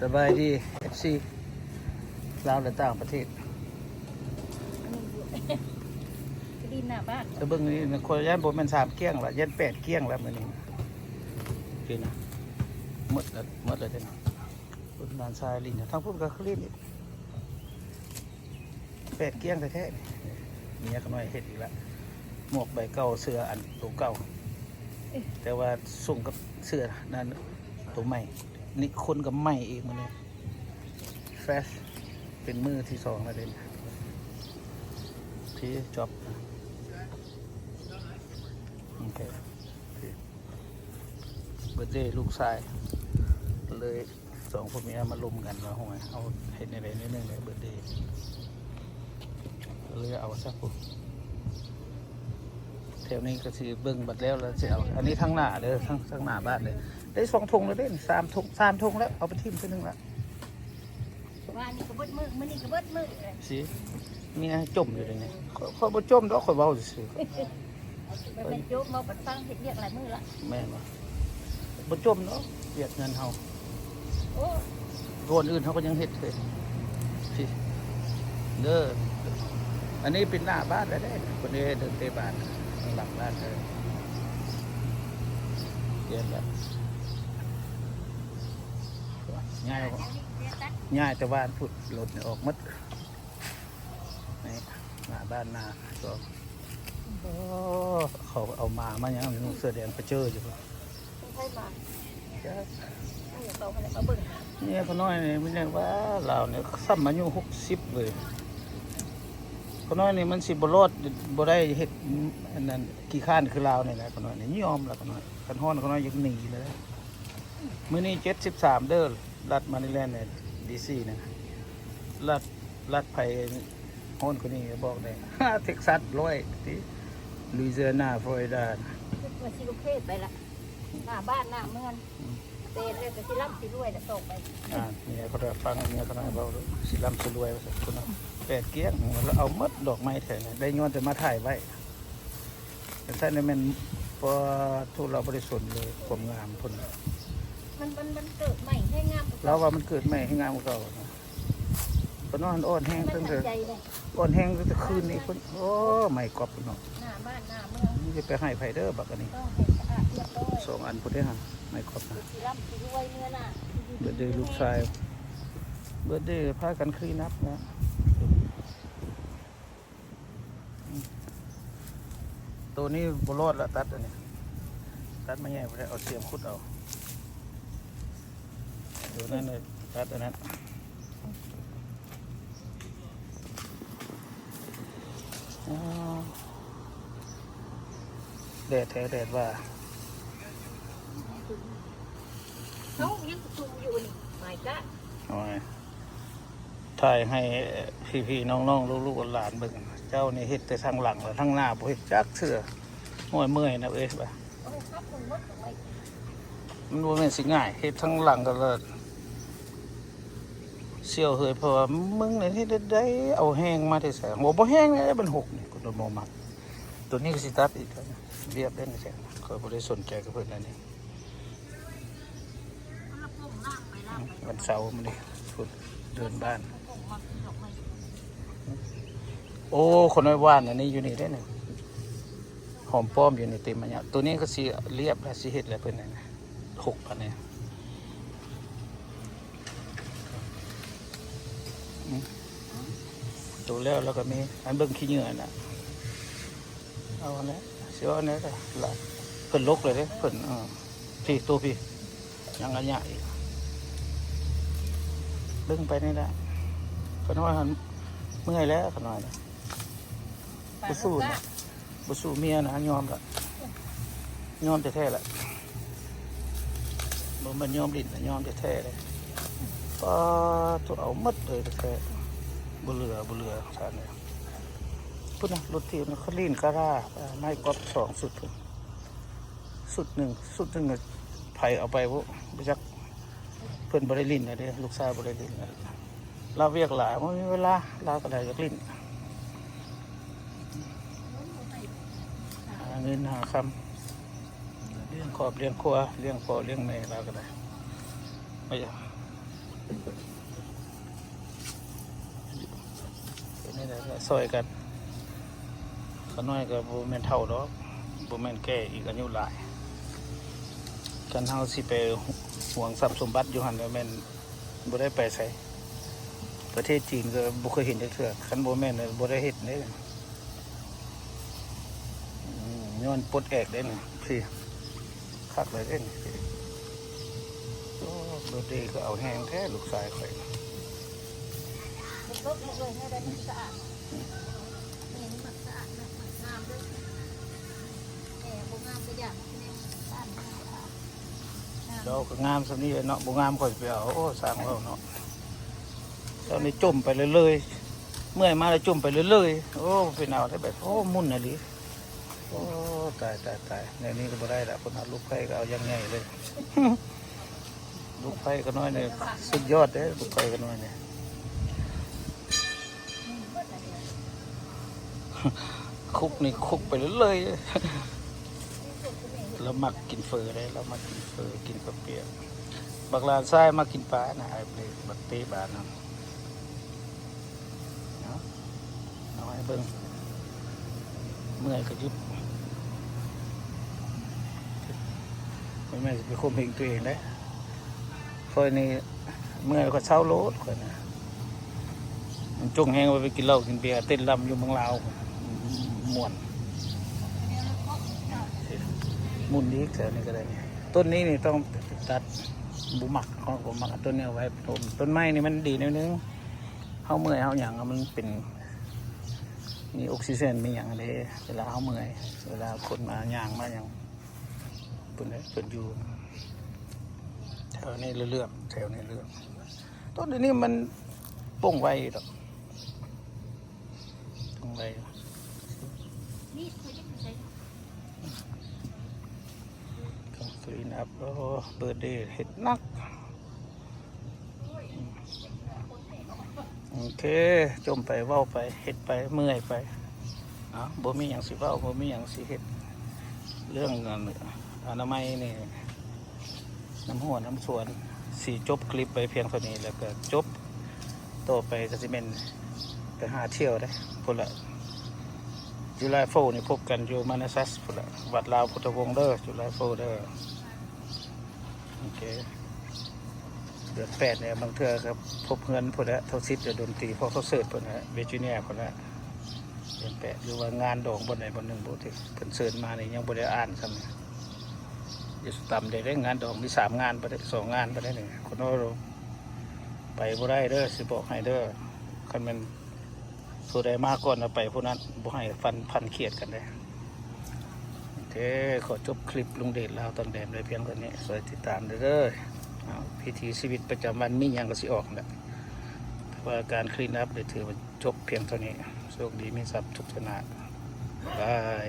ສະບາຍດີ ເອັຟຊີ ລາວ ແລະ ຕ່າງປະເທດ. ອັນນີ້ຢູ່ ກະດິນໜ້າບ້ານ. ແຕ່ເບິ່ງນີ້ ຂ້ອຍຢ້ານບໍ່ແມ່ນສາມກ້ຽງລະ ຢ້ານແປດກ້ຽງລະມື້ນີ້. ນີ້ນະ ໝົດລະ ໝົດລະເດ້. ພຸ້ນຫຼານຊາຍຫຼິ້ນ ທາງພຸ້ນກໍຄືຫຼິ້ນອີກ. ແປດກ້ຽງແທ້ໆ ນີ້ ເມຍຂ້ານ້ອຍເຮັດອີກລະ. ໝວກໃບເກົ່າ ເສື້ອອັນໂຕເກົ່າ ແຕ່ວ່າສົ່ງກັບເສື້ອນັ້ນໂຕໃໝ່. ນີ້ຄົນກໍໃໝ່ອີກມື້ນີ້ ເຟຣຊ ເປັນມື້ທີສອງແລ້ວເດ້. ໂອເຄ ຈອບ ໂອເຄ ເບີດເດລູກຊາຍ ກໍເລີຍ ສອງຜົວເມຍມາລົມກັນວ່າ ໂຫຍ ເຮົາເຮັດແນວໃດແນວໜຶ່ງແຫຼະ ເບີດເດ ກໍເລີຍເອົາຊະພຸ້ນ. ແຖວນີ້ກໍຊິເບິ່ງບັດແລ້ວ ແລ້ວຊິເອົາ. ອັນນີ້ທາງໜ້າເດີ ທາງ ທາງໜ້າບ້ານເດີ. ໄດ້ສອງຖົງແລ້ວເດ້ ສາມຖົງ ສາມຖົງແລ້ວ ເອົາໄປຖິ້ມຊະໜຶ່ງລະ. ວານນີ້ກໍເບິດມື້ ມື້ນີ້ກໍເບິດມື້ເລີຍ ຊິ ເມຍຈົ່ມຢູ່ເດນີ້. ຂ້ອຍ ຂ້ອຍບໍ່ຈົ່ມດອກ ຂ້ອຍເວົ້າຊື່ໆ. ມັນເປັນໂຈມເວົ້າປັນຟັງ ເຮັດວຽກຫຼາຍມື້ລະ. ແມ່ນບໍ່? ບໍ່ຈົ່ມເນາະ ວຽກເຮືອນເຮົາ. ໂອ້ ບ່ອນອື່ນເຮົາກໍຍັງເຮັດເລີຍ ຊິ ເດີ. ອັນນີ້ເປັນໜ້າບ້ານແລ້ວເດ້ ຄົນເດີ ເດີນເຕະບານ ຫຼັງບ້ານເດີ. ປ່ຽນແລ້ວ ຍ້າຍ ຍ້າຍແຕ່ວານພຸ້ນ ລົດນີ້ອອກໝົດ. ນີ້ ໜ້າບ້ານໜ້າສອງ. ໂອ້ ເຂົາເອົາໝາມາຫຍັງ ນຸ່ງເສື້ອແດງໄປເຈີຢູ່ພຸ້ນ. ໃຜມາ? ຈັກ ໃຜເອົາມາແລ້ວ ມາເບິ່ງ. ເມຍຂ້ານ້ອຍນີ້ມັນຍັງວ່າ ລາວນີ້ສ່ຳອາຍຸຫົກສິບເວີຍ. ຂ້ານ້ອຍນີ້ມັນຊິບໍ່ລອດ ບໍ່ໄດ້ເຮັດອັນນັ້ນ ຂີ້ຄ້ານຄືລາວນີ້ແຫຼະ. ຂ້ານ້ອຍນີ້ຍອມລະ ຂ້ານ້ອຍ ຄັນຮ້ອນຂ້ານ້ອຍຢາກໜີເລີຍ. ມື້ນີ້ເຈັດສິບສາມເດີ ລັດມາຣີແລນ ດີຊີນະ ລັດ ລັດໃຜຮ້ອນກວ່ານີ້ບອກແດ່. ເທັກຊັສຮ້ອຍຕິ ລຸຍຊີອານາ ຟລໍຣິດາ ວ່າຊິລົງເພຈໄປລະ ໜ້າບ້ານໜ້າເມືອງ. ອືມ ແຕ່ແລ້ວກໍຊິລ່ຳຊິລວຍລະຕໍ່ໄປ. ອ່າ ເມຍເຂົາໄດ້ຟັງ ເມຍເຂົາໄດ້ເວົ້າ ຊິລ່ຳຊິລວຍວ່າຊັ້ນ. ພຸ້ນນະ ແປດກ້ຽງ ລະເອົາໝົດດອກໄມ້ແຖວນີ້ ໄດ້ຍ້ອນແຕ່ມາຖ່າຍໄວ້. ຈັ່ງຊັ້ນແມ່ນ ບໍ່ ທຸລາວບໍ່ໄດ້ສົນເລີຍ ຄວາມງາມພຸ້ນ. ມັນ ມັນ ມັນເກີດໃໝ່ໃຫ້ງາມກວ່າເກົ່າ. ລາວວ່າມັນເກີດໃໝ່ໃຫ້ງາມກວ່າເກົ່າ. ຕອນນັ້ນອ່ອນແຮງ ມັນ ຕັ້ງແຕ່ ໃຈເດ້ ອ່ອນແຮງຕັ້ງແຕ່ຄືນນີ້ພຸ້ນ. ໂອ້ ໄມ້ກອບພຸ້ນເນາະ ໜ້າບ້ານໜ້າເມືອງ. ຢ່າໄປໃຫ້ໃຜເດີບັກອັນນີ້ ຕ້ອງໃຫ້ສະອາດຮຽບຮ້ອຍ. ສອງອັນພຸ້ນເດ້ຫະ ໄມ້ກອບນະ. ຊິລ່ຳຊິລວຍເມືອໜ້າ. ເບີດເດລູກຊາຍ ເບີດເດພາກັນຄລີນອັບນະ. ໂຕນີ້ບໍ່ລອດລະ ຕັດອັນນີ້ ຕັດມາໃຫຍ່ບໍ່ໄດ້ ເອົາສຽມຂຸດເອົາ. ໂຕນັ້ນເລີຍ ຕັດອັນນັ້ນ. ອໍ ແດດແທ້ແດດວ່າ. ເອົ້າ ຍັງປະຊຸມຢູ່ນີ້ ມາຍກາດ. ໂອ້ຍ ຖ່າຍໃຫ້ພີ່ໆນ້ອງໆ ລູກໆຫຼານໆເບິ່ງ. ເຈົ້ານີ້ເຮັດແຕ່ທາງຫຼັງ ແລະ ທາງໜ້າບໍ່ເຮັດຈັກເທື່ອ. ໂອ້ຍ ເມື່ອຍນະເອີຍ. ມັນບໍ່ແມ່ນຊິງ່າຍ ເຮັດທາງຫຼັງກໍເລີດ. ສ່ຽວເຮີຍ ເພາະວ່າມຶງນີ້ເຮັດໄດ້ ເອົາແຮງມາແຕ່ໃສ? ໂອ້ ບໍ່ແຮງເດ້ ມັນຫົກນີ້ ຂ້ອຍບໍ່ມັກ. ໂຕນີ້ກໍຊິຕັດອີກແລ້ວນະ ລຽບເດ້ນີ້. ຂ້ອຍບໍ່ໄດ້ສົນໃຈກັບເພິ່ນແລ້ວນີ້. ວັນເສົາມື້ນີ້ພຸ້ນ ເດີນບ້ານ. ໂອ້ ຂ້ານ້ອຍຫວ່ານອັນນີ້ຢູ່ນີ້ເດ້ນີ້ ຫອມປ້ອມຢູ່ນີ້ເຕັມມາຍະ. ໂຕນີ້ກໍຊິລຽບແລ້ວ ຊິເຮັດແລ້ວເພິ່ນນີ້ນະ ຫົກອັນນີ້. ອືມ ໂຕແລ້ວ ແລ້ວກໍມີອັນເບິ່ງຂີ້ເຫຍື້ອນະ. ເອົາອັນນັ້ນ ຊິເອົາອັນນັ້ນລະ ເພິ່ນລົກເລີຍເດ້ ເພິ່ນ ເອີ ພີ່ ໂຕພີ່ ຍັງອາຍະອີກ. ເບິ່ງໄປນີ້ລະ ຂ້ານ້ອຍຫັ້ນເມື່ອຍແລ້ວ ຂ້ານ້ອຍນະ. ບໍ່ສູ້ນະ ບໍ່ສູ້ເມຍນະ ຍອມລະ ຍອມແທ້ໆລະ. ບໍ່ແມ່ນຍອມຫຼິ້ນນະ ຍອມແທ້ໆເດ້. ປາດໂທ້ ເອົາໝົດເລີຍແທ້ໆ ບໍ່ເຫຼືອ ບໍ່ເຫຼືອຊັ້ນເລີຍ. ພຸ້ນນະ ລົດຖີບນະ ຄາລີນຄາຣາ ໄມ້ກອບສອງຊຸດພຸ້ນ ຊຸດໜຶ່ງ ຊຸດໜຶ່ງ ໃຜເອົາໄປບໍ່ ບໍ່ຈັກ. ເພິ່ນບໍ່ໄດ້ຫຼິ້ນແລ້ວເດ້ ລູກຊາຍບໍ່ໄດ້ຫຼິ້ນແລ້ວ ລາວວຽກຫຼາຍ ບໍ່ມີເວລາ. ລາວກໍໄດ້ຢາກຫຼິ້ນ ຫາເງິນຫາຄຳ ລ້ຽງຄອບລ້ຽງຄົວ ລ້ຽງພໍ່ລ້ຽງແມ່ ລາວກໍໄດ້. ໄປ ເ ເປັນຈັ່ງໃດກໍຊ່ອຍກັນ. ຂ້ານ້ອຍກໍບໍ່ແມ່ນເຖົ້າດອກ, ບໍ່ແມ່ນແກ່ອີກ, ອາຍຸຫຼາຍ. ຄັນເຮົາຊິໄປຫວງຊັບສົມບັດຢູ່ຫັ້ນ ກໍແມ່ນບໍ່ໄດ້ໄປໃສ. ປະເທດຈີນກໍບໍ່ເຄີຍເຫັນຈັກເທື່ອ, ຄັນບໍ່ແມ່ນບໍ່ໄດ້ເຮັດເດ້. ອືມ ຍ້ອນປົດແອກເດ້ນີ້ ພີ້ ຄັກເລີຍເດ້ນີ້. ໂອ້ ໂດເດກໍເອົາແຮງແທ້ລູກຊາຍຂ້ອຍ. ລົບໆ ເລີຍ ແນວໃດມັນສະອາດ ແມ່ມັນມັກສະອາດ ມັກງາມເດີ. ແມ່ບໍ່ງາມກໍຢ່າ ແມ່ສະອາດ ງາມ ເຈົ້າກໍງາມສ່ຳນີ້ແຫຼະເນາະ, ບໍ່ງາມຂ້ອຍຊິໄປເອົາ. ໂອ້ ຊ່າງເວົ້າເນາະ. ເຈົ້ານີ້ຈົ່ມໄປເລື້ອຍໆ ເມື່ອຍມາແລ້ວຈົ່ມໄປເລື້ອຍໆ. ໂອ້ ເປັນເອົາແທ້ແບບ ໂອ້ ໝຸ່ນອີ່ຫຼີ. ໂອ້ ຕາຍໆໆ ແນວນີ້ກໍບໍ່ໄດ້ລະ. ພຸ້ນນະ ລູກໃພ້ກໍເອົາຢ່າງໃຫຍ່ເລີຍ. ລູກໃພ້ຂ້ານ້ອຍນີ້ສຸດຍອດເດ້ ລູກໃພ້ຂ້ານ້ອຍນີ້. ຄຸກນີ້ຄຸກໄປເລື້ອຍໆ. ລາວມັກກິນເຝີເດ້, ລາວມັກກິນເຝີ ກິນເຝີປຽກ. ບັກຫຼານຊາຍມັກກິນປານະ, ອ້າຍເປ ບັກເປບານນະ. ເອົາ ເອົາໃຫ້ເບິ່ງ. ເມື່ອຍກໍຢຸດ, ບໍ່ແມ່ນຊິໄປຂົ່ມເຫງຕົວເອງເດ້. ຂ້ອຍນີ້ເມື່ອຍຂ້ອຍເຊົາໂລດ ຂ້ອຍນະ. ມັນຈົ່ງແຮງວ່າໄປກິນເຫຼົ້າກິນເບຍ ເຕັ້ນລຳຢູ່ເມືອງລາວ ມ່ວນ. ໝຸ່ນອີກແຖວນີ້ກໍໄດ້. ຕົ້ນນີ້ນີ້ຕ້ອງຕັດ, ບໍ່ມັກ, ເຮົາບໍ່ມັກ. ຕົ້ນນີ້ເອົາໄວ້ພົມ. ຕົ້ນໄມ້ນີ້ມັນດີແນວໜຶ່ງ, ເຮົາເມື່ອຍເຮົາຫຍັງ ມັນເປັນ ມີອົກຊີເຈນ ມີຫຍັງເດ້ ເວລາເຮົາເມື່ອຍ, ເວລາຄົນມາຍ່າງມາຫຍັງ. ເພິ່ນ ເພິ່ນຢູ່ແຖວນີ້ເລື່ອມ, ແຖວນີ້ເລື່ອມ. ຕົ້ນນີ້ມັນປົ່ງໄວດອກ, ປົ່ງໄວ. ຕ້ອງ clean up. ໂອ້ ເບີດເດ ເຮັດໜັກ. ໂອເຄ, ຈົ່ມໄປ ເວົ້າໄປ ເຮັດໄປ ເມື່ອຍໄປ. ເອົາ ບໍ່ມີຫຍັງຊິເວົ້າ, ບໍ່ມີຫຍັງຊິເຮັດ. ເລື່ອງ ອັນ ອະນາໄມນີ້ ນ້ຳຮົ້ວນ້ຳຊວນ. ຊິຈົບຄລິບໄວ້ພຽງເທົ່ານີ້ ແລ້ວກໍຈົບ. ຕໍ່ໄປກໍຊິແມ່ນໄປຫາທ່ຽວເດ້ ພຸ້ນລະ. July four ນີ້ພົບກັນຢູ່ Manassas ພຸ້ນລະ, ວັດລາວພຸດທະວົງເດີ. July four ເດີ. ໂອເຄ, ເດືອນແປດນີ້ບາງເທື່ອກໍພົບເຮືອນພຸ້ນແຫຼະ, ທ້າວສິດ ແລະ ດົນຕີ ພວກທ້າວເສີດພຸ້ນແຫຼະ, ເວີຈິເນຍພຸ້ນແຫຼະ. ເດືອນແປດ ຫຼືວ່າງານດອງບ່ອນໃດບ່ອນໜຶ່ງບໍ່ ທີ່ເພິ່ນເຊີນມານີ້ ຍັງບໍ່ໄດ້ອ່ານຊ້ຳ. ຢ່າສະຕຳເດ້ ງານດອງມີສາມງານບໍ່ໄດ້ ສອງງານບໍ່ໄດ້ນີ້. ຄົນເຮົາໄປບໍ່ໄດ້ເດີ ຊິບອກໃຫ້ເດີ. ຄັນແມ່ນ ຜູ້ໃດມາກ່ອນລະໄປຜູ້ນັ້ນ, ບໍ່ໃຫ້ຟັນພັນຂຽດກັນເດ້. ໂອເຄ, ຂໍຈົບຄລິບລຸງເດດລາວຕ່າງແດນໄວ້ພຽງເທົ່ານີ້. ຊ່ວຍຕິດຕາມເດີ. ເອົາ ວິຖີຊີວິດປະຈຳວັນມີຫຍັງກໍຊິອອກແຫຼະ, ແຕ່ວ່າການ clean up ໄດ້ຖືວ່າຈົບພຽງເທົ່ານີ້. ໂຊກດີມີຊັບ ທຸກຊະນະ. ບາຍ.